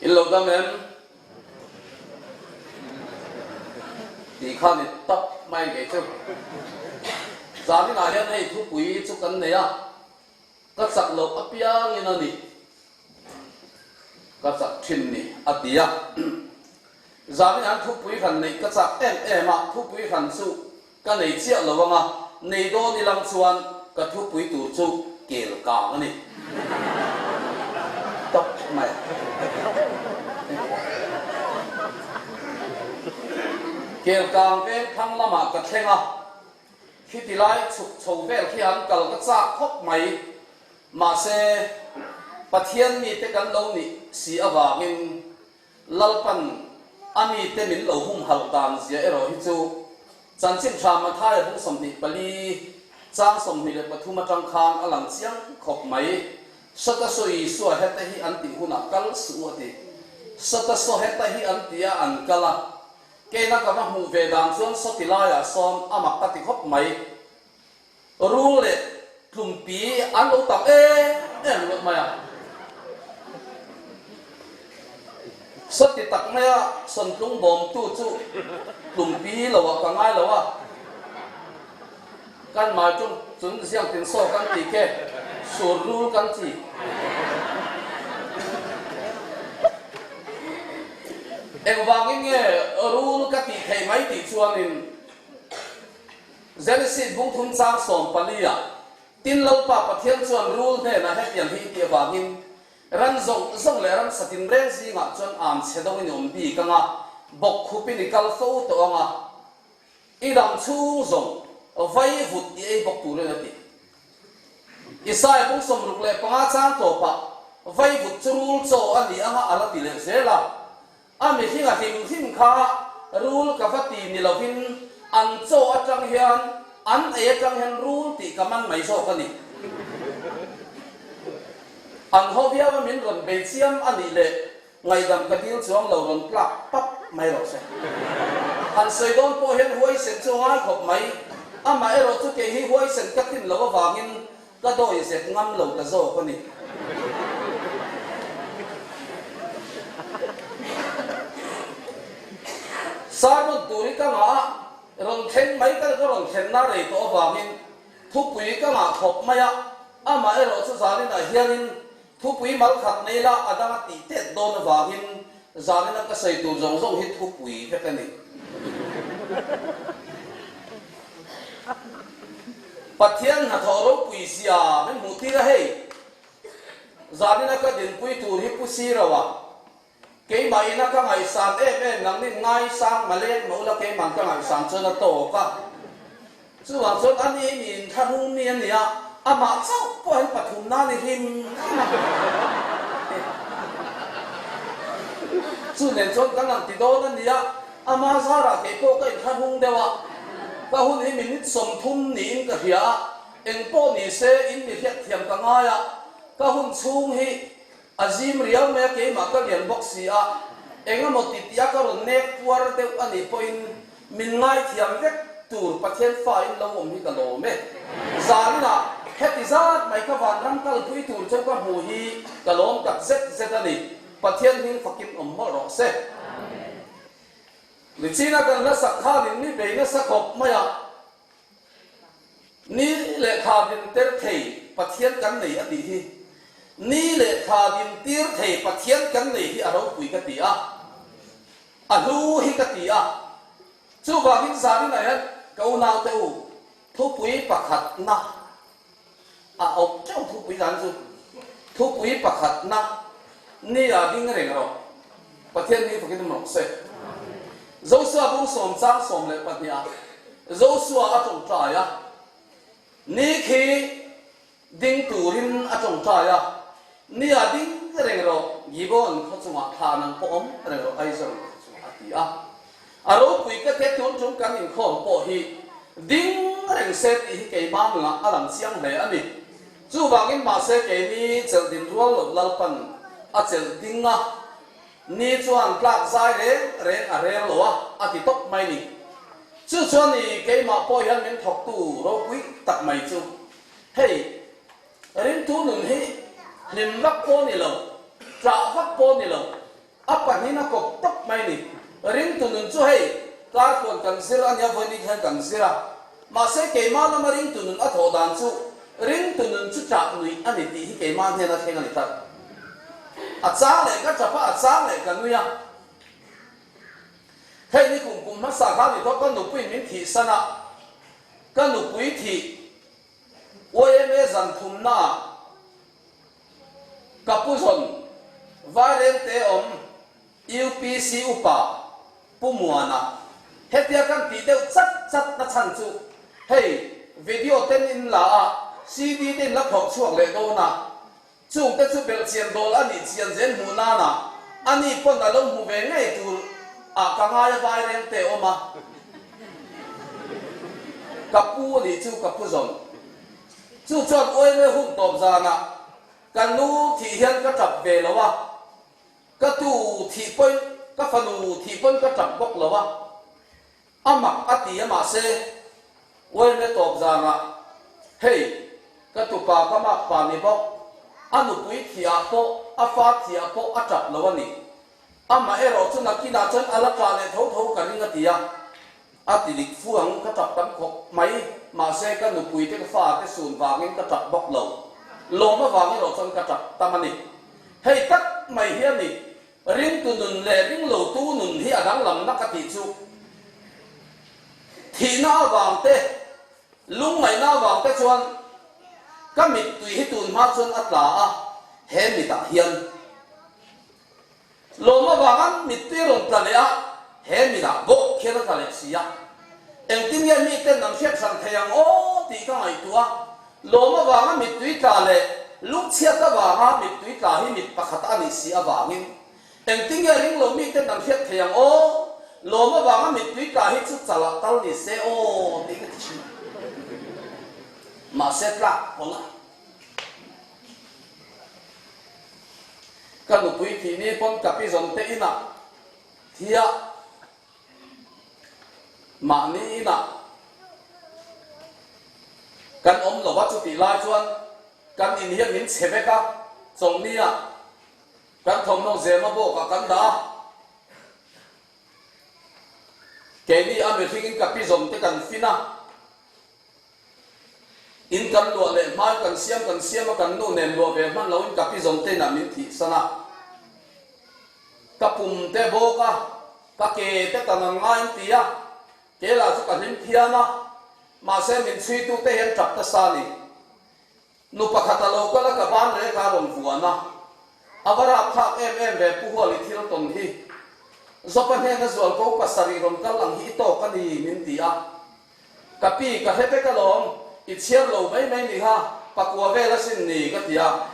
In lo dam em? Tih kha ni tawp mai ngei chu. Zaninah hian hei thupui chu kan nei a, ka chak loh apiangin a ni. Ka chak thin ni a ti a. Zaninah hian thupui hran neih ka chak em em a, thupui hran chu Ka nei chiah lo anga, nei dawn i lang chuan ka thupui tur chu kel kang a ni. Tawp mai. Kel kang veng thang lamah ka thleng a, khiti lai chhuk chho vel khi han kal ka chak khawp mai. Mahse, Pathian mite kan lo nih si avangin Lalpan a mite min lo humhalh dan zia erawh hi chu Chanchin Tha Mathaia bung 24 chang 23 atang khan a lang chiang khawp mai. Sawta saw Isua heta hi an tih hunah kal suh u a ti. Sawta saw heta hi an ti a an kal a. Keina ka va hmuh ve dan chuan sawti laiah sawn a mak ka ti khawp mai. Rul leh tlumpi an lo tam em em ringawt mai a. Sawti tak maia sawntlung bawmtu chu tlumpi lo ah ka ngai lo a. Kan mai tum chun ziang tin saw kan ti ke, sur rul kan ti. Engvangin nge rul ka tih theih mai tih chuanin Genesis bung thum chang 14 ah, Tin Lalpa Pathian chuan rul hnenah hetiang hi i tih avangin, Ran zawng zawng leh ramsa tinreng zingah chuan am chhe dawngin i awm bik ang a, bawk khupin i kal fo tawh ang a, i dam chhung zawng vai vut i ei bawk turin a ti. Isaiah bung 65 chang tawpah, Vai vut chu rul chaw a ni ang a, a la ti leh zel a. A mihring a hlim hlim kha rul ka va ti ni lovin an chaw atang hian an ei atang hian rul tih ka man mai zawk a ni. An haw viau a min rawn bei chiam a nih leh ngaihdam ka dil chuang lo rawn tlak pap mai rawh se. Han sawi dawn pawh hian huaisen chu a ngai khawp mai. Amah erawh chu kei hi huaisen ka tlin loh avangin Ka dawi zet ngam lo ta zawk a ni. Sermon tur hi ka ngah a, rawn thleng mai ka ka rawn thlenna rei tawh avangin thupui ka ngah khawp mai a, amah erawh chu zaninah hianin thupui mal khat nei la a dang a tih tet dawn avangin zanina ka sawi tur zawng zawng hi thupui vek a ni. Pathian hnathawh ropui zia min hmuh tir a hei. Zanina ka dinpui tur hi Pu Siro-a keimah ina ka ngaihsan em em nangnin ngaisang maleng mah ula keimah ka ngaihsan chuan a tawk a. Chuvang chuan ani hi mi inthlahrung mi a nia, amah chauh pawh hian pathum nan i hlim hlim a. Chu nen chuan kan han ti dawn a nia. Ama zarah kei pawh ka inthlahrung deuh a, ka hun hi minute 30 niin ka hria a, eng pawh ni se in mi hriatthiam ka ngai a, ka hun chhung hi a zim riau mai a, keimah ka lian bawk si a, eng emaw ti tih a ka rawn nek puar deuh a nih pawhin min ngaithiam vek tur Pathian fa in lo awm hi ka lawm e. Zaninah heti zat mai ka vanram kalpui tur chu ka hmu hi ka lawm tak zet zet a ni. Pathian hming fakin awm mawlh rawh se. Nichina kan hla sak khanin mi bei nasa khawp mai a, Ni leh thla din ter thei Pathian kan nei a tih hi. Ni leh thla din tir thei Pathian kan nei hi a ropui ka ti a, a hlu hi ka ti a. Chuvangin zaninah hian ka unaute u, thupui pakhatna A awm teuh thupui dan chu thupui pakhatna nia ding reng rawh. Pathian hming fakin awm rawh se. Josua bung sawm chang 12 ah Josua a tawngtai a, ni khi ding turin a tawngtai a, nia ding reng rawh Gibeon khaw chungah thla nang pawh awm reng rawh Aizawl khaw chungah a ti a. A ropui ka te tun tum kan inkhawm pawh hi ding reng se tih hi keimah nunah a lang chiang hle a ni. Chuvangin mahse keini chelh din rual loh Lalpan a chelh ding a, ni chuan tlak zai reng reng a rel lo a, a ti tawp mai ni. Chu chuan i keimah pawh hian min thawktu ropui tak mai chu hei ringtu nun hi hlim vak pawh ni lo, tlah vak pawh ni lo. A pahnihin a kawp tawp mai ni. Ringtu nun chu hei, kartluan kan zir a nia, vawiin hian kan zir a. Mahse keimah lama ringtu nun a thawh dan chu ringtu nun chu ṭah nuih a ni tih hi keimah hnena thleng a ni tlat. A chang leh ka ṭap a, a chang leh ka nui a. Hei ni kum kum hmasa kha ni tawh ka nupuiin min thihsan a, ka nupui thih yma zan thumnaah ka pu zawn Vairengte awm UPC upa Pu Muana hetia kan tih deuh chat chat na chhan chu hei video ten in la a, CD te in la phawrh chhuak leh dawn a, Chung te chu belhchian dawl a nih chian zel hmuh nana a ni pawn a lo hmu ve ngei tur ah ka ngai a vai reng te awm a. Ka pu a nih chu ka pu zawn. Chu chuan uaime hun tawp zanah ka nu thih hian ka tap ve lo a, ka tu thih pawhin ka fanu thih pawn ka tap bawk lo a. A mak a ti a mahse uaime tawp zanah hei ka tupa ka mak pa ni bawk, a nupui thiah pawh a fa thiah pawh a tap lo a ni. Amah erawh chu nakinah chuan a la tah leh tho tho ka ring a ti a. A ti dik fu ang ka tap tam khawp mai mahse ka nupui te ka fa te sun vangin ka tap bawk lo. Lawm avang erawh chuan ka tap tam a ni. Hei tak mai hi a ni. Ringtu nun leh ringlotu nun hi a danglamna ka tih chu thihna avang te, lungngaihna avang te chuan ka mittui hi tun hma chuan a tla a, he mitah hian lawm avanga mittui a rawn tla leh a, he mitah bawk khian a tla leh si a. Engtin nge miten an hriat hran thei ang aw tih ka ngaihtuah a, lawm avanga mittui tla leh lungchhiat avanga mittui tla hi mit pakhat a nih si avangin engtin nge ringlo miten an hriat thei ang aw, lawm avanga mittui tla hi chu chalah tal ni se aw tih ka ti thin. Mahse tlak pawlh a. Ka nupui thih ni pawn ka pi zawn te inah thiah. Mahni inah kan awm lo a, chutih lai chuan kan in hian min chhe vek a, chawlhni ah kan thawmhnaw zema bawkah kan dah a, keini a mihringin ka pi zawm te kan fin a, in kan luah leh hmai kan siam kan siam a, kan nu nen luah ve hman loin ka pi zawm te inah min thihsan a. Ka pum te bawk a, ka ke te tan an ngai an ti a, ke lah chu ka hlim phian a, mahse min chhuitu te hian tap ta sa ni. Nu pakhat a lo kal a, ka ban rek a rawn vuan a, a va rapthlak em em ve Pu Huali thil tawn hi. Zawpa hnena zualko pasarih rawn kal ang hi i tawk a ni min ti a. Ka pi, ka hre vek alawm, i chhiar lo mai mai ni kha, pakua vel asin ni, ka ti a.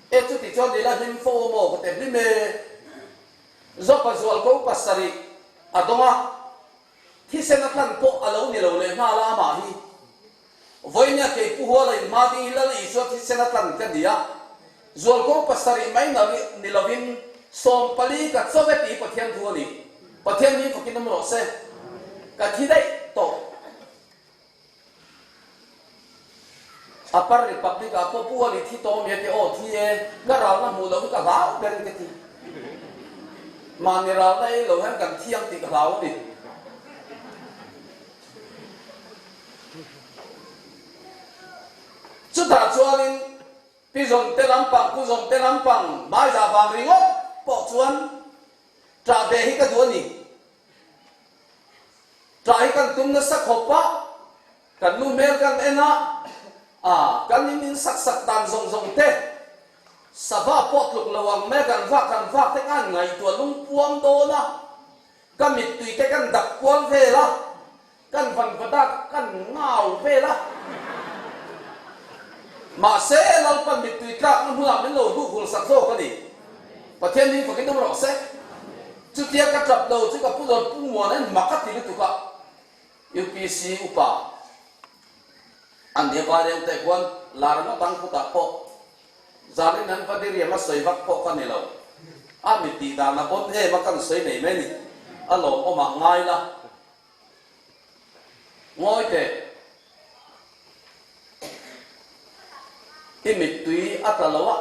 E chuti chuan i la hlim fo maw ka ti hlim e. Zawpa zualko pasarih a dawng a, thisen a tlan pawh a lo ni lo leh nghal a amah hi. Vawinia kei Pu Huala in hma ding hi Lal Isua thisen a tlan ka ni a, zualko pasarih mai ni lovin 14 ka chaw e tih hi Pathian thu a ni. Pathian hi fakin awm rawh se. Ka thi daih tawh. Upper Republic ah pawh Pu Ali thi tawh mi a ti aw thi e, ka ralna hmuh loh hi ka hlau ber in ka ti. Mahni ralna ei lo hian kan thi ang tih ka hlau a ni. Chutah chuanin Pi Zawmte lampang, Pu Zawmte lampang, Maiza vang ringawt pawh chuan Ṭah ve hi ka duh a ni. Ṭah hi kan tum nasa khawp a, kan nu hmel kan en a, a kan in in sak sak dan zawng zawng te, sava pawh tluk lo ang mai a kan vak kan vak te khan ngaihtuah lungpuam dawn a, ka mittui te kan dak kual vel a. Kan van va dak kan ngau vel a. Mahse, Lalpan mittui tlakna hmunah min lo hnuh hul sak zawk a ni. Pathian hming fakin awm rawh se. Chutia ka tap lo chu ka pu dawn Pu Muana in mak a ti lutuk a. UPC upa an nia vai reng te khuan lar ngawt ang khutah pawh zanin an va diriam a sawi vak pawh ka ni lo. A mi tih dan a bon em a kan sawi nei mai ni. A lawmawm ah ngai la. Ngawi teh, i mittui a tla lo a,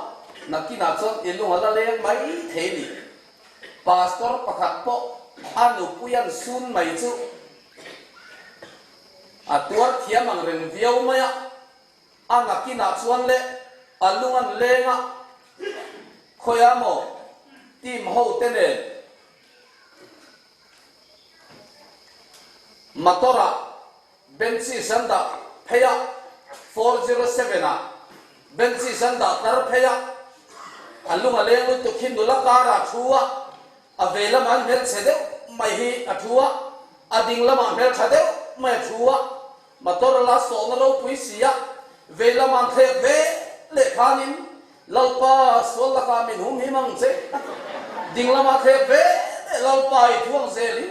nakinah chuan i lung a la leng mai thei ni. Pastor pakhat pawh a nupui an sun mai chu a tuar thiam ang reng viau mai a, a nakinah chuan leh a lung an leng a, khawiah maw team ho te nen motor ah Benches an dah phei a, 407 ah benches an dah tar phei a, a lung a leng lutuk hi nula karah a thu a, a vei lamah an hmelchhe deuh mai hi a thu a, a ding lamah hmeltha deuh mai a thu a, motor a la sawhna ropui si a, vei lamah an thlek ve leh khanin Lalpa sual lakah min hum him ang che, ding lamah thlek ve leh Lalpa i thuang zel in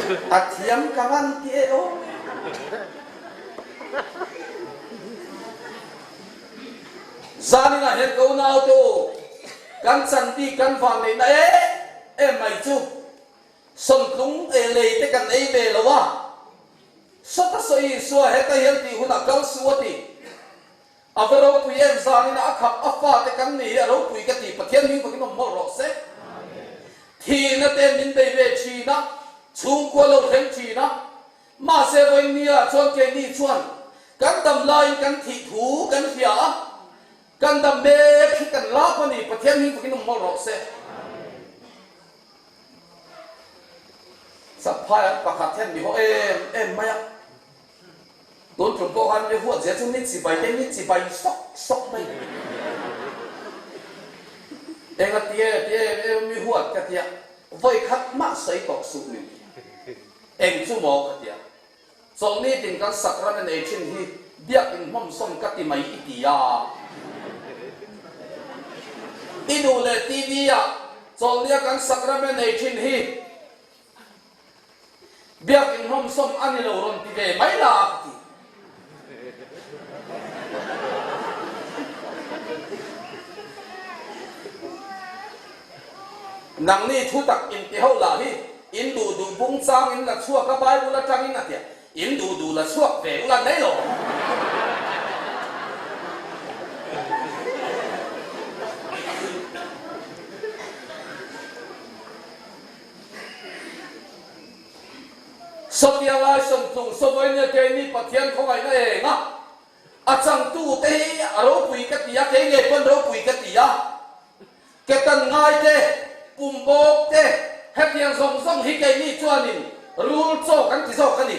a thiam ka ngan ti e aw. Zaninah hian ka unaute u, kan chan bik kan van neihna em em mai chu. Sawmtlung eh lei te kan ei ve lo a, sawta sawi Isua heta hian tih hunah kal suh a ti. A va ropui em zanin a khap a fate kan ni hi a ropui ka ti Pathian hming fakin awm mawlh rawh se. Thihna te min bei ve thin a, chhungkua lo thleng thin a, mahse vawinia chuan keini chuan kan dam laiin kan thih thu kan hria a, kan dam mek hi kan lak a ni Pathian hming fakin awm mawlh rawh se. Sapphai an pakhat hian mi haw em em mai a, tun tum pawh khan mi huat zia chu mi chibai te mi chibai sawk sawk mai. Enga ti e ti em em mi huat ka tia, vawi khat mah sawi tawh suh min. Eng chu maw ka tia. Chawlhni tin kan sak ram in ei thin hi biak in hmawmsawm ka ti mai i ti a. I duh leh TV ah chawlhnia kan sak ram in ei thin hi biak in hmawmsawm a ni lo rawn ti ve mai la ka ti. Nangni thu tak inti ho lah hi in duh duh bung chang in la chhuak a Bible atangin a tia in duh duh la chhuak ve ula nei lo. Sawtia lai sawmtlung sawvawinia keini Pathian khawngaihna eng a a changtu te hi a ropui ka ti a kei ngei pawn ropui ka ti a. Ketan ngai te, pum bawk te, hetiang zawng zawng hi keini chuanin rul chaw kan ti zawk a ni.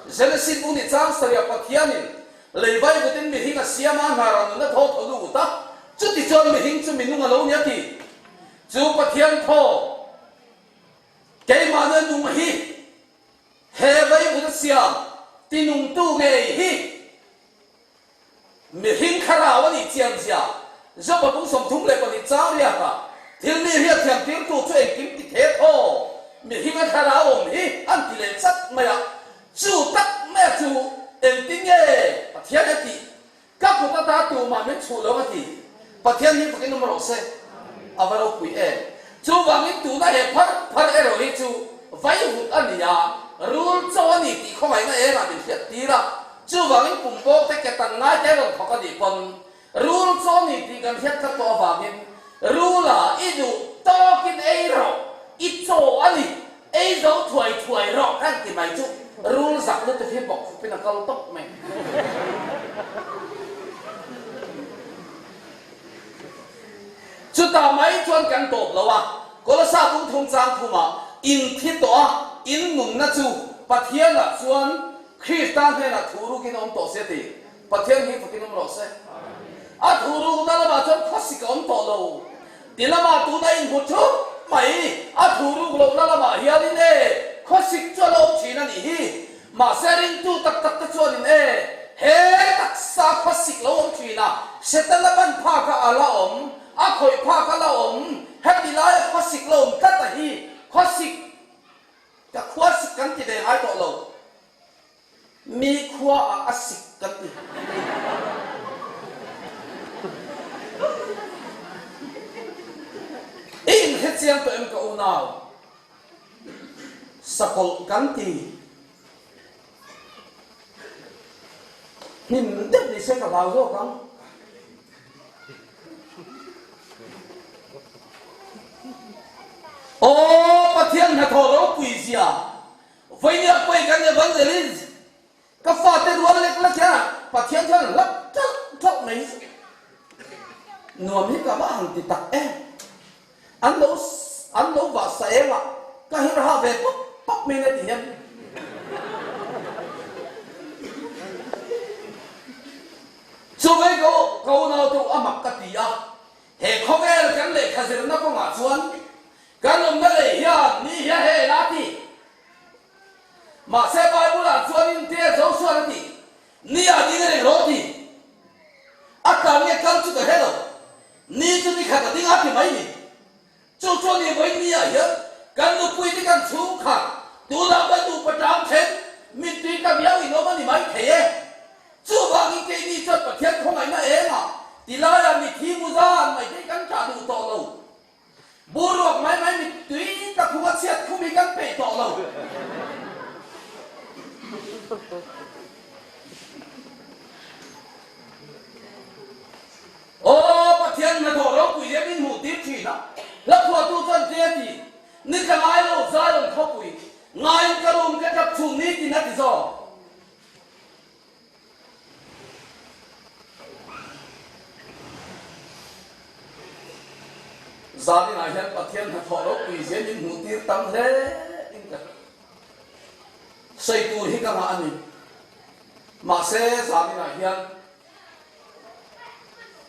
Genesis bu ni chang sarih Pathianin lei vaivutin mihring a siam a, hnarah nunna thaw thaw lut a, chuti chuan mihring chu minung a lo ni a ti. Chu Pathian thaw keimahna nung hi he vaivut a siam tinungtu ngei hi. Mihring thlarau a nih chian zia Joba bung 32 chang riakah thil mi hriat thiam tirtu chu engkim ti the thaw mihringa thlarau awm hi an ti leh chat mai a, chu tak mai chu engtin nge Pathian a tih? Ka kut ata tumah min chhuh lo a ti. Pathian hi fakin awm rawh se. A va ropui em. Chuvangin tuna he phar phar erawh hi chu vaihut a ni a, rul chaw a ni tih khawngaihna engah min hriat tir a. Chuvangin kum bawk te ke tan ngai te rawn thawk a nih pawn rul chaw a ni tih kan hriat tlat tawh avangin rula i duh tawkin ei rawh, i chaw a ni, ei zo thuai thuai rawh kan ti mai chu rul zak lutuk hi bawk khupin a kal tawp mai. Chutah mai chuan kan tawp lo a, Kolosa bung thum chang thumah in thi tawh a, in nunna chu Pathianah chuan Krista hnenah thu rukin a awm tawh se ti. Pathian hi fakin awm rawh se. A thu rukna lamah chuan khawsik a awm tawh lo. Ti lamah tuna inhmu thup mai, a thu ruk lohna lamah hianin e, khawsik chu a la awm thin a nih hi. Mahse ringtu tak tak te chuanin e, he taksa khawsik lo awm thin a, Setana ban phak a a la awm, a khawih phak a la awm, heti laia khawsik lo awm tlat a hi, khawsik, ka khua sik kan ti ve ngai tawh lo, mi khua ah a sik kan ti. I inhre chiang tawh em ka unau? Sakawlh kan ti. Hnim deuh ni se ka hlau zawk ang. Aw Pathian hnathawh ropui zia, vawinia pawi kan evangelist ka fate rual lek lek hian Pathian chuan hlap ṭalh ṭalh mai hi chu nuam hi ka va han ti tak em. An lo an lo vah sa eng a, ka hir ha ve pawp pawp mai na ti hian. Chuvei ka ka unaute u a mak ka ti a, He khawvel kan lehkha zirna kawngah chuan kan awmna lei hian ni hi a hel a ti. Mahse Bible-ah chuanin te Joshua-an a ti, Ni ah ding reng rawh ti. A tlan nge kal chu ka hre lo. Ni chu ni khat a ding a ti mai ni. Chu chuan i vawi ni ah hian kan nupui te kan chhungkhat tunah kan nupa tang then mittui ka viau in awm a ni mai thei e. Chuvangin keini chuan Pathian khawngaihna eng ah tilaiah mithi mu zan mai te hi kan tah duh tawh lo. Bur ruak mai mai mittui ka khum a chhiat khum hi kan peih tawh lo. Aw Pathian hnathawh ropui leh min hmuh tir thin a, hla phuahtu chuan tle a ti, Ni tla ngai lo Zion khawpui, ngaiin ka room ka tap chhung nitin a ti zawk. Zaninah hian Pathian hnathawh ropui zia min hmuh tir tam hle in ka hria. Sawi tur hi ka ngah a ni. Mahse zaninah hian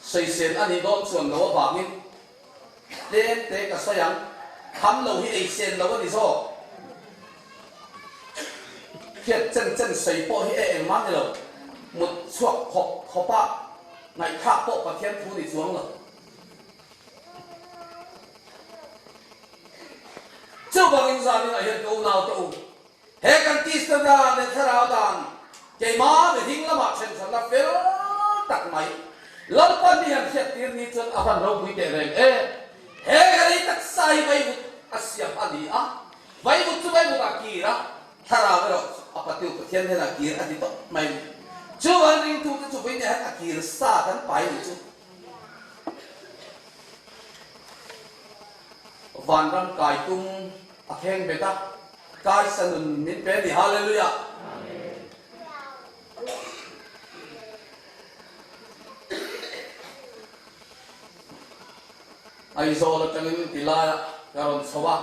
Sawisel a nih dawn chuan lo avangin tlem te ka sawi ang, tham lo hi ei sen lo a ni zawk. Hriat chen chen sawi pawh hi e engmah ni lo, mut chhuak khawp khawpa ngaihthlak pawh Pathian thu ni chuang lo. Chuvangin zaninah hian ka unaute u, He kan tisa dan leh thlarau dan keimah mihring lamah ṭhenthatna fel tak mai Lalpa mi han hriattir ni chuan a van ropui teh reng e. He ka lei taksa hi vaivut a siam a ni a, vaivut chu vaivut ah kir a, thlarau erawh chu a patiu Pathian hnenah kir a ti tawp mai a ni. Chuvan ringtute chu vawiin hian a kir sa kan pai ni chu vanram kai tum a kheng bet a. Kaisa nun min pe ni Hallelujah. Aizawl atangin tilaiah ka rawn chho a,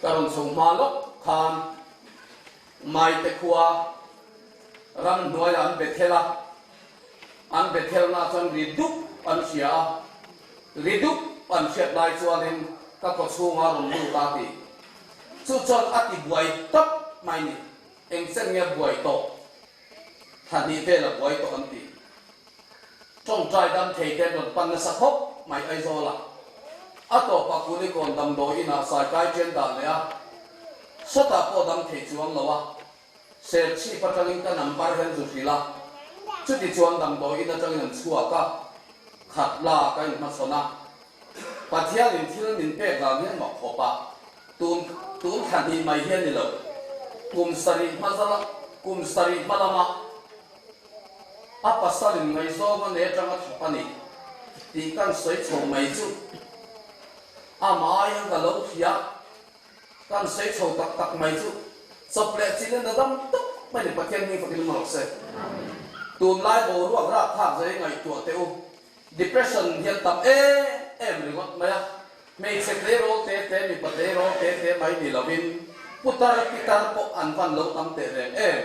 ka rawn chho hma lawk khan Maite khua ramhnuaiah an Bethel a, an Bethelna chuan ri dup an hria a, Ri dup an hriat lai chuanin ka kaw chhunga rawn lut a ti. Chu chuan a ti buai tawp mai ni. Eng chen nge buai tawh? Thla hnih vel a buai tawh an ti. Tawngtai dam thei te an rawn pan nasa khawp mai Aizawla. A tawpah Kulikawn damdawi inah Saikai ṭian dah leh a, sawtah pawh dam thei chuang lo a. Serchhip atangin ka number hian zu hrilh a, chuti chuan damdawi in atangin an chhuak a, khat la ka inhmachhawn a, Pathianin thil min pek dan hian mak khawp a, tun tun thla hnih mai hi a ni lo, kum sarih hma zala kum sarih hma lama a pasalin ngaihzawng a nei atanga thawk a ni tih kan sawi chho mai chu amah aiin ka lo hria. Kan sawi chho tak tak mai chu chawp leh chin in a dam tawp mai ni Pathian hming fakin awm rawh se. Tunlai boruak rakthlak zai ngaihtuah teh u. Depression hian tam em em ringawt mai a, hmeichhe tleirawl te te mipa tleirawl te te mai ni lovin putar pitar pawh an van lo tam teh reng em.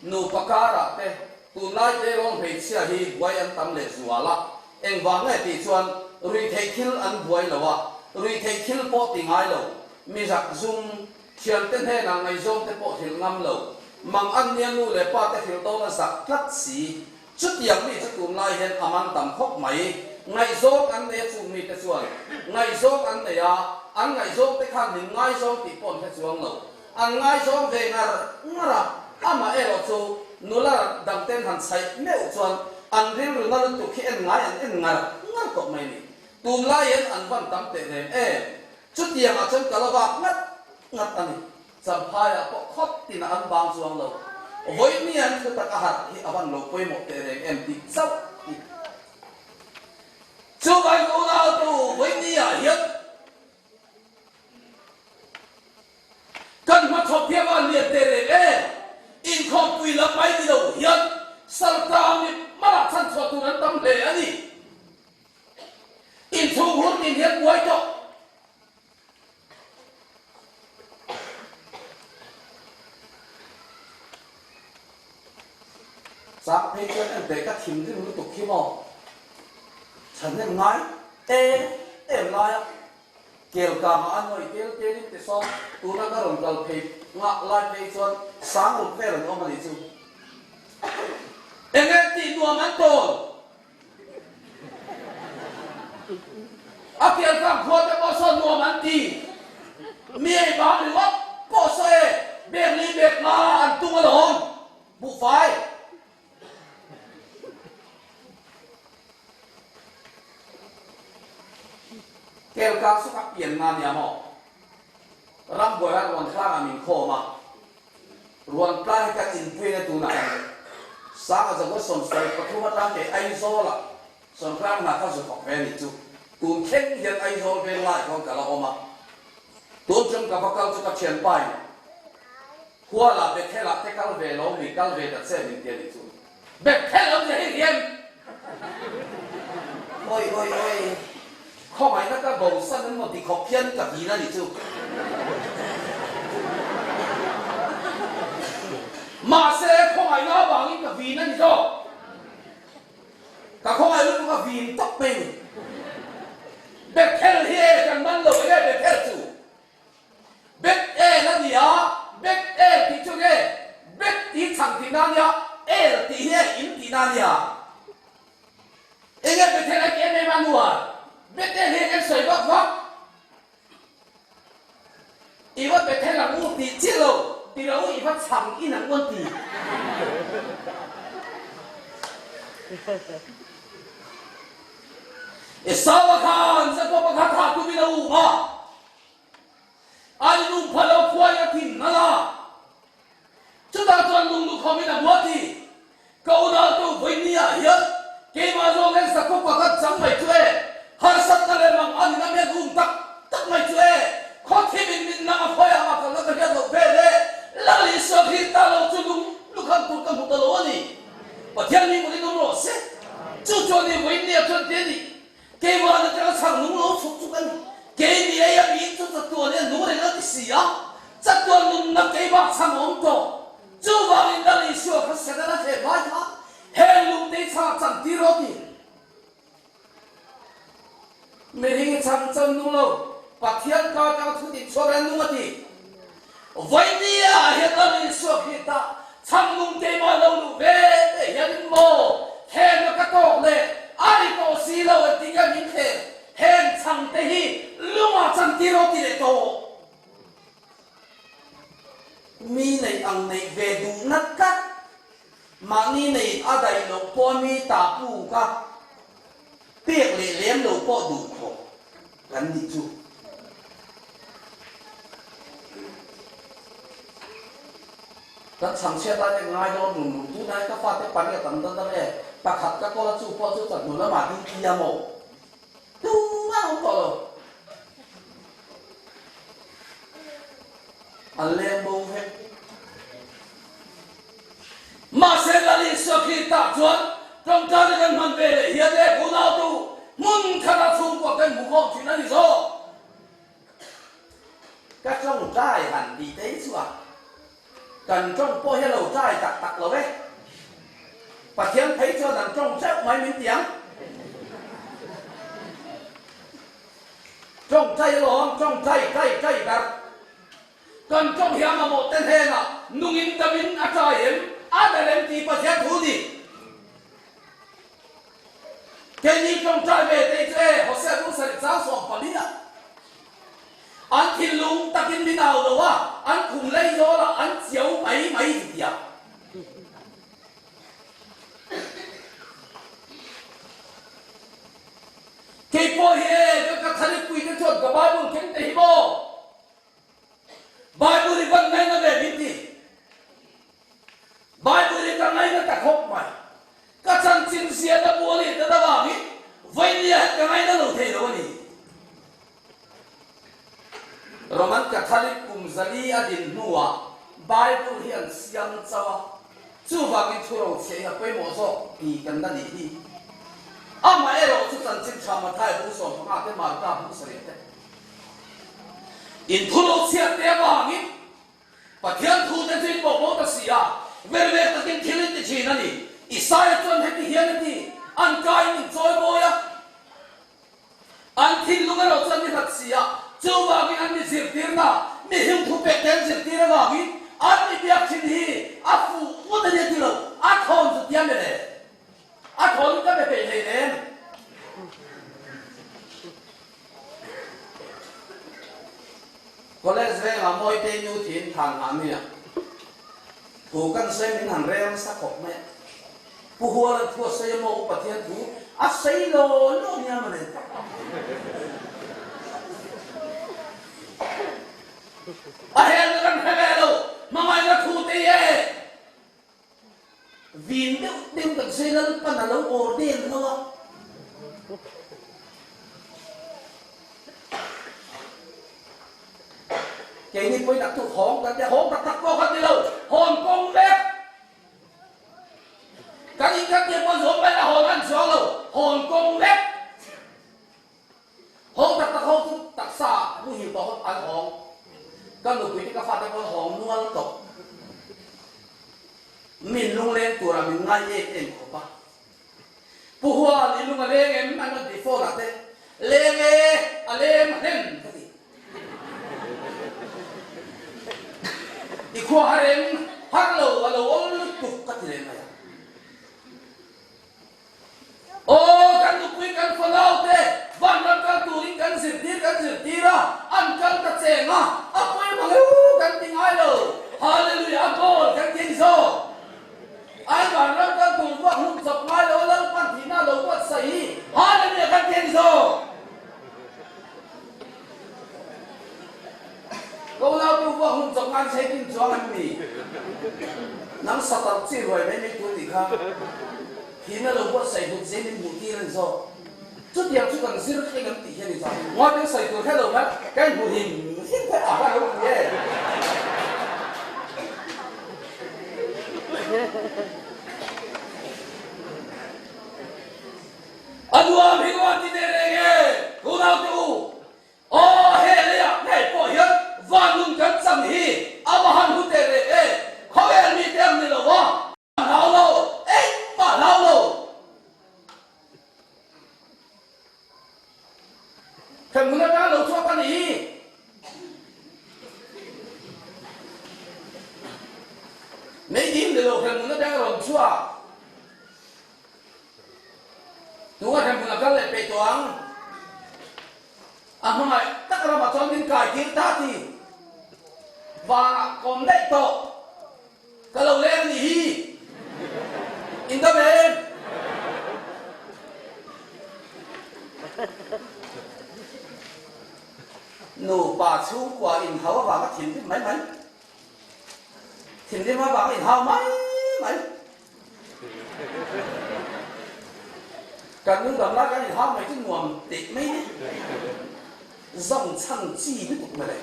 Nupa karah te tunlai tleirawl hmeichhia hi buai an tam leh zual a, Engvang nge tih chuan ruihtheih thil an buai lo a, ruihtheih thil pawh ti ngai lo, mi zak zum, thiante hnenah ngaihzawngte pawh hrilh ngam lo, mang an nia nu leh pa te hrilh dawn a zak tlat si. Chutiang mi chu tunlai hian a man tam khawp mai. Ngaihzawng an nei a chung mite chuan ngaihzawng an nei a, an ngaihzawngte khan min ngaizawng tih pawh an hre chuang lo. An ngaizawng ve ngar ngar a, amah erawh chu nula dangten han chhaih meuh chuan an rilru na lutuk hi en ngai an en ngar ngar tawh mai a ni. Tunlai hian an van tam teh reng em? Chutiangah chuan ka la vak ngat ngat a ni. Champhaiah pawh khawp tinah an vang chuang lo. Vawiin hian thu tak a harh hi a van lo pawimawh teh reng em tih chauh hi. Chuvangin unautu vawiin ah hian. hi a van lian teh reng e. Inkhawmpui lam mai ni lo hian Saltang mi hmalah chhanchhuah tur an tam hle a ni. Inchhung hun tin hian buai tawh. Chak phei chuan en teh ka thinrim lutuk khi maw? Chhahnem ngai em em lai a Kelkangah a nawih tel telin ti sawn tuna ka rawn kal phei ngah lai phei chuan sang ruk vel an awm a nih chu. Enge tih nuam an tawn? A Kelkang khua te pawh sawn nuam an ti. Mi ei bang ringawt pawh saw e, bek li bek nga an tung alawm. Buhfai. Kelkang chu ka pian nga nia maw? Rambuai ah Ruantlang ah min khawm a, Ruantlang hi kan inpuina tunah a ni. Sanga Zagua 73 atang kei Aizawl ah Sawntlang hna kha zu thawk ve a nih chu. Tun thleng hian Aizawl veng lai khawn ka la awm a, tun chung ka va kal chu ka thianpa in Huala Bethel-ah te kal ve lo mi kal ve ta che min ti a nih chu. Bethel awmzia hi hian Oi oi oi khawngaihna ka bosan an maw ti khawp hian ka vin a nih chu. Mahse khawngaihna avangin ka vin a ni zawk. Ka khawngaih lutuk a vin tawp mai a ni. Bethel hi e kan man lo eng e Bethel chu. Bet El a ni a, Bet El tih chu nge Bet tih chhang tihna a nia, El tih hi a in tihna a nia. Enge Bethel a ti em em a nuar? Bet El hi enge sawi vak vak? I va Bethel ang u tih chiah lo, ti lo i va chhang in ang u an ti. Esau-a khan Jakob-a kha thah tumin a um a. A inum pha lo khuai a thin nalh a, chutah chuan lunglukhawmin a hmuah ti. Ka unautu vawinia hian keimah zawng hian sakhaw pakhat chang mai chu e, harsatna leh mang a nina mian um tak tak mai chu e, khawthimin min nang a khawi ang a kalna ka hriat loh vel e, Lal Isua khi ta lo chu lunglukham tur ka hmu ta lo a ni. Pathian mi mawlin awm rawh se. Chu chuan i vawinia chuan ti a ni. Keimah atanga chhang nung lo chhuk chu ka ni. Kei ni ei a mi chu chatuan hian nung reng a ti si a, chatuan nunna keimah chhang a awm tawh. Chuvangin Lal Isua kha Satan a thlem lai kha heng lungtei chhangah chan tir rawh ti. Mihring chhang chan nung lo, Pathian ka atanga thu tih chhuak reng nung a ti. Vainia ah hian Lal Isua Krista chhang nung keimah lo luh ve te hianin maw thlemna ka tawk le a ri tawh si lo an ti nge min thlem heng chhang te hi lungah chantir aw ti leh tawh. Mi neih ang neih ve duhna tlat mahni nei a daih loh pawh mi ta puk a pek leh lem lo pawh duh khawp kan nih chu. Kan chhangchhiat lai te ka ngai dawn rum rum tunah hian ka fate pariat an dawn deuh e, pakhat ka kawl a chu pawh chu chawhnu lamah duty a maw tumah a awm tawh lo. An leng bo vek. Mahse Lal Isua Krista chuan tawngtaina kan hman ve leh hian e unautu hmun khata chhungkua kan hmu khawm thin a ni zawk. Ka tawngtai han tih te hi chu a kan tawng pawh hi a lo tai tak tak lo e. Pathian phei chuan an tawng teuh mai min ti ang. Tawngtai alawm, tawngtai, tai, tai ber. Kan tawng hi a mamawh te hnenah nungin damin a tai em? A ber em tih Pathian thu ni. Keini tawngtai ve te chu e, Hosea bung sarih chang 14 ah an thinlung takin min au lo a, an khum lei zawlah an chiau mai mai ti tia. Kei pawh hi e, ka Catholic pui te chuan ka Bible keng te hi maw? Bible hi van ngaina ve min ti. Bible hi ka ngaina ta khawp mai. Ka chanchin ziahna bu a nih ta avangin vawinia hian ka ngaina lo thei lo a ni. Roman Catholic kum zali a din hnuah. Bible hi an siam chauh a, chuvangin thu rochhiah hi a pawimawh zawk ti kan la nih hi. Amaherawh chu chanchin tha Mathai bung 15 te Marka bung 7 te in thu rochhiah te avangin Pathian thu te chu in pawh bo ta si a, ver ve takin thil in ti thin a ni. Isaia chuan heti hian a ti, An kaiin in chawi bawi a, an thinlung erawh chuan mi hlat si a, chuvangin an mi zirtirna, mi him thupek te an zirtir avangin an mi biak thin hi a fuh ngawt a ni a ti lo, a thawn chu tiam e le. A thawn ka be peih hleinem. College vengah Mawitei nu thin than hah nia. Thu kan sawi min han rel nasa khawp mai a. Pu Hualan thu a sawi a maw U Pathian thu a sawi lo lo nia mawle. A helna kan hre ve lo, hmangaihna thu te i e. Vin deuh deuh kan sawi Lalpan a lo order lo a. Keini pawhin a tuk hawng kan tia, hawng tak tak pawh kan ni lo, hawn kawng vek. Kan in kan tia pawn zawm mai a hawn an chuang lo, hawn kawng vek. Hawng tak tak ho chu taksa muhil tawh an hawng. Ka nupui te ka fate pawh an hawng nual tawh. Min lungleng turah min ngai em em khawp a. Pu Hual i lung a leng em an rawn ti phone ah te leng e a leng hnem ka ti. I khua har em har lo a lo awm lutuk ka ti leh mai a. Aw kan nupui kan fanau te vanram kal turin kan zirtir kan zirtir a an kal ta cheng a a pawimawh heu kan ti ngai lo Hallelujah a goal kan ti a ni zawk. Ai vanram kal tur vuak hlum chawp ngai lo a Lalpan thihna lo buatsaih hi Hallelujah kan ti a ni zawk. Ka unau tu vuak hlum chawp ngai chei tin chuang an ni. Nang satar chi ruai mai mai tur tih kha thihna lo buatsaih hlut zia min hmuh tir a ni zawk. Chutiang chu kan zir thleng an tih hi a ni zawk. Ngawi sawi tur hre lo mai ka inhmu him him theih a hran lo ti e. A nuam hi nuam ti teh reng e, unaute u. Aw he leiah ngei pawh hian van nun kan chang hi a va han hlu teh reng e, khawvel mite ang ni lo a. Hlau lo, engmah hlau lo. Hremhmun atanga lo chhuak a nih hi. Meiding ni lo hremhmun atanga rawn chhuak. Tunga hremhmun a kal leh peih tawh ang. A hmangaih tak ramah chuan min kai tir ta ti. Vanah kawm daih tawh. Ka lo leng nih hi. In dam em? Nupa chhungkua inhau avanga thinrim mai mai. Thinrim avanga inhau mai mai. Kan nung dam lai kan inhau mai chu nuam teh mai ni. Zawng chhan chi lutuk mai le.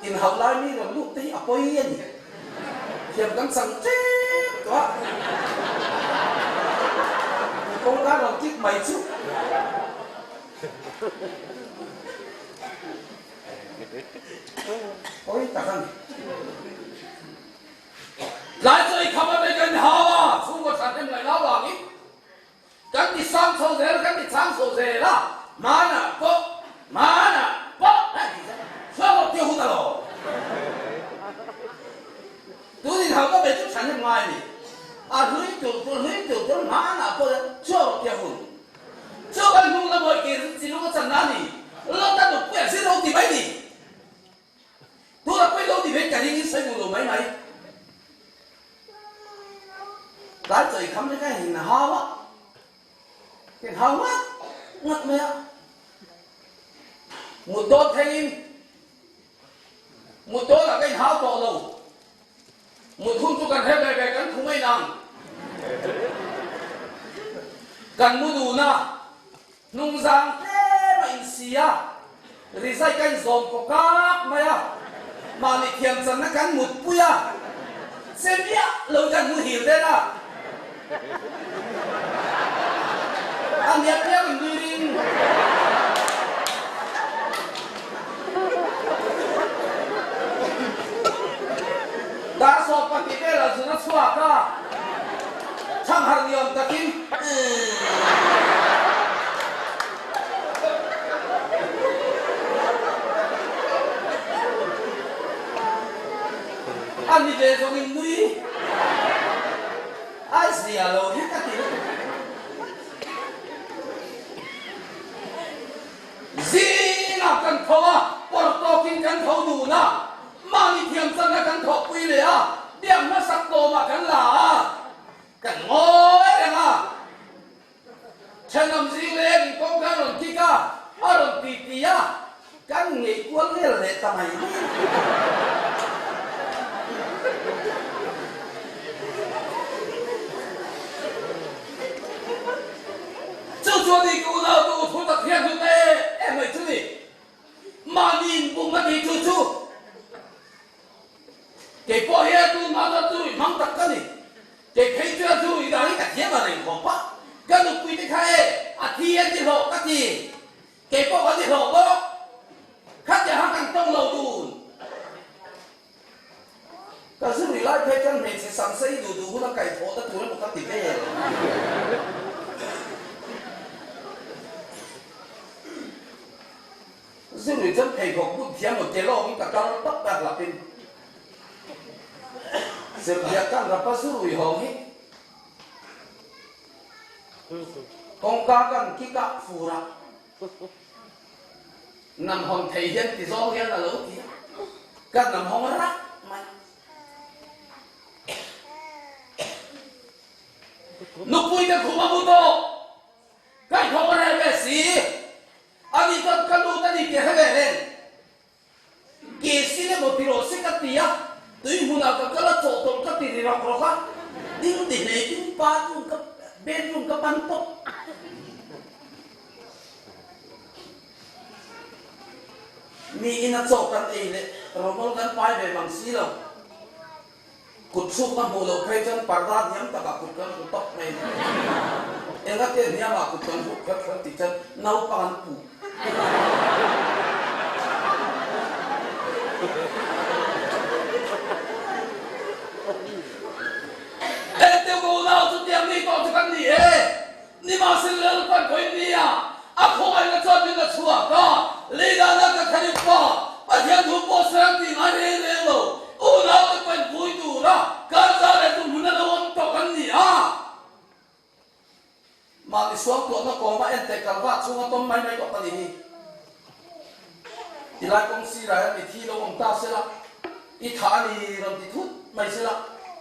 Inhauh lai mi rawn lut te hi a pawi a ni. Thiam kan chang tep tawh a. Kawngka rawn kik mai chu. Pawi tak a ni. Tlai chawi kham a mai kan hau a, chhungkaw thahnem ngaih lau vangin kan ti sang chho zel, kan ti chang chho zel a, hmanah pawh, hmanah pawh a ti zel a, chhuak rawh tih a hun alawm. Tun inhauhna mai chu thahnem ngai a ni. A hlui tur tur, hlui tur tur, hmanah pawh hian chhuak rawh tih a hun. Chu kan hnung la mawi kir chilung a channa a ni. Lawta nupui a zir lo ti mai ni. Tuna pawi lo ti ve ka ring in sawi duh lo mai mai. Tlai chawi kham lek a hin hau a, hin hau ngat ngat mai a. Mut dawn thleng in mut dawn ah ka in hau tawh lo. Mut hun chu kan hre ve ve kan thu mai nang. Kan mu dun a. Hnungzang tlem a insi a, rizai ka inzawm kaw kak mai a. Mahni thiam channa kan mutpui a, che miah lo kan muhil der a. A nia piang in nui ring. Dar 12 velah zun a chhuak a, chhangharh ni awm takin A ni ve zawng in nui. A zia lo hi ka ti lutuk. Zingah kan tho a, pawr tawkin kan tho dun a, mahni thiam channa kan thawhpui leh a, biak hmasak tawmah kan la a, kan ngawi reng a. Thenawm zing leh in kawngka rawn kik a, a rawn ti ti a, kan ngei kual vel leh ta mai mai. Chu chuan i ka unau tu thu tak hian hlut em em mai chu ni. Mahni inbum a tih chu chu kei pawh hi a tun hma chuan chu i hmang tak ka ni. Kei phei chuan chu i dan hi ka thiam a reng khawp a, ka nupui te kha e a thi an ti hlawh ka ti, kei pawh ka ti hlawh bawk. Khatia kha kan tawng lo dun. Ka zu ri lai phei chuan hmeichhe sam sei duh duh huna kaihthawhna tur emaw ka ti vel. Zu ri chuan pheikhawk but thiam lo ke lawngin ka kal tawp tak lapin Sirhliah kan rapa zu rui hawng hi kawngka kan kik ah fur ah Nam hawng thei hian ti zawng hian a lo ti a, ka nam hawng rak mai. Nupui te khum a mu tawh, ka thawk a reh ve si, ani chuan ka lut a ni tih a hre ve reng. Ke sin emaw ti rawh se ka ti a, tui hmunah ka kal a, chawhtawlh ka ti ri rawk rawk a, ding ti hlei tin bathroom ka bedroom ka pan tawp. Mi ina chaw kan ei leh rawmawl kan pai ve mang si lo. Kut chhuk ka hmuh loh phei chuan parda hniam takah kut kan hmu tawp mai. Engate hniamah kut kan hmuh kher kher tih chuan naupang an puh. Engte unau chu tiang mi tawh chu kan ni e. Nimahsela Lalpan pawhin nia a khawngaihna chuan min la chhuak a, leidana ka khanih pa Pathian thu pawh sawi tih ngai reng reng lo, unaute pawhin pui tura kan za leh tu hmun a lo awm tawh kan ni a. Mahni suangtuahna kawma enteh kalvah chhunga tawm mai mai tawh ka ni hi. Tilai kawng sirah hian mithi lo awm ta sela, i thah a ni rawn ti thut mai sela,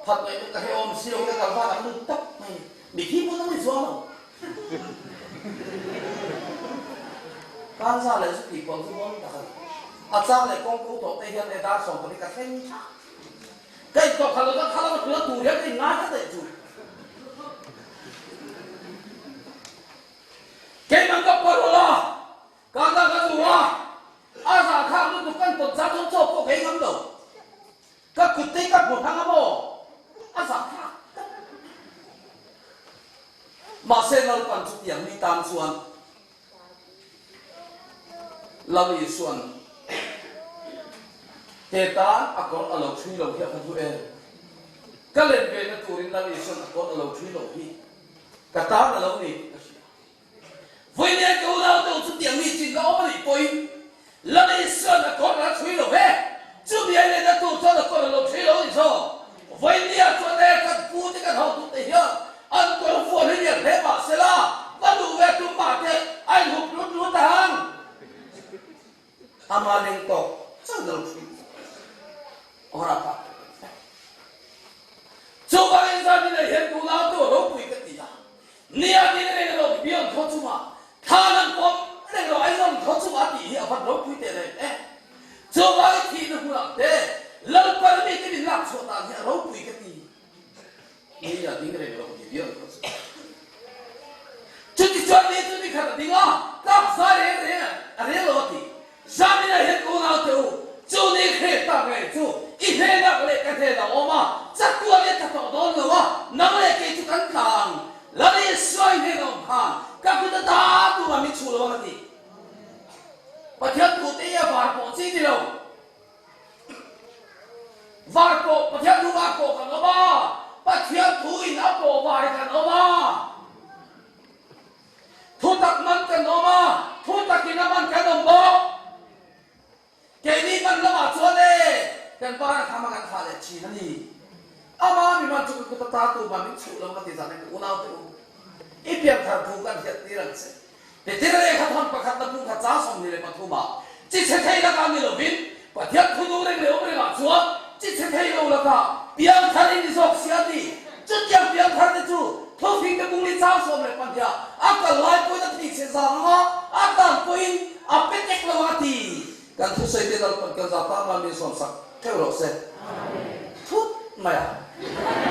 that ngaihna ka hrehawm si lo ka kalvah a lut tawp mai ni. Mithi pawh nang i chuang lo. Kanza leh zu tih pawlh chu bawn tak a ni. A chang leh kawng ko tawh te hian e dar sawm pahnih ka thleng tha. Ka intawh khalh lo chuan kha lama tuna tur hian ka inngai tlat daih chu. Keimah ka parol a, Kanza ka zu a, a zahthlak lutuk kan tawn chang chuan chaw pawh ka ei ngam lo. Ka kut te hi ka hmu thang a maw? A zahthlak tak. Mahse Lalpan chutiang mi tan chuan Lal Isuan he tan a kawr a lo thui lo hi a va hlu em? Ka len ve na turin Lal Isuan a kawr a lo thui lo hi ka tan a lo ni tih ka hria. Vawinia ka unau te u chutiang mi chin la awm a nih pawhin Lal Isuan a kawr a thui lo ve. Chumi a inenna tur chuan a kawr a lo thui lo a ni zawk. Vawinia chuan e kan pu te kan hotute hian an kawr vuan hi lian hle mah sela va duh ve tum mah teh a inhup lut lut ang. Ama leng tawk chuan a lo thui awr a ta. Chuvangin Zaninah hian unau te u ropui ka ti a. Nia ding reng rawh Gibeon khaw chungah thlan an pawm reng rawh Aizawl khaw chungah a tih hi a van ropui teh reng e. Chuvangin thihna hmunah te Lalpan mite min lak chhuah dan hi a ropui ka ti. Nia ding reng rawh Gibeon khaw chungah. Chutichuan ni chu ni khat a ding a, tlak zai reng reng a rel lo a ti. Zaninah hian ka unau te u. Chu ni Krista ngei chu i hnenah leh ka hnenah a awm a, chatuan i tla tawh dawn lo a, nang leh kei chu kan tla ang. Lal Isua i hnenah awm khan ka kut a ta tura min chhuh lo ang a ti. Pathian thu te hi a var pawh chi ni lo. Var pawh, Pathian thu var pawh kan awm a, Pathian thu in a pawh var kan awm a. Thutak man kan awm a, thutakin a man kan awm bawk. Keini man lamah chuan e, kan pa a kham a kan thlah leh thin a ni. Ama mi man chu ka kut a ta tu ma min chhuh lo ka ti zan e ka unau te u. I pianthar thu kan hriat tir ang che. Petera lehkha thawn pakhat na pum kha chang 23 ah chi chhe thei lakah ni lovin Pathian thu nung reng leh awm rengah chuan chi chhe thei lo lakah pianthar i ni zawk si a ti. Chutiang pianthar te chu thufing te bungli chang 12 ah a kal lai pawhin a thei chhe zang anga a dan pawhin A pe tek lo a ti. Kan thusawi te Lalpan kan za tan mai min sawmsak theuh rawh se. Thut mai a.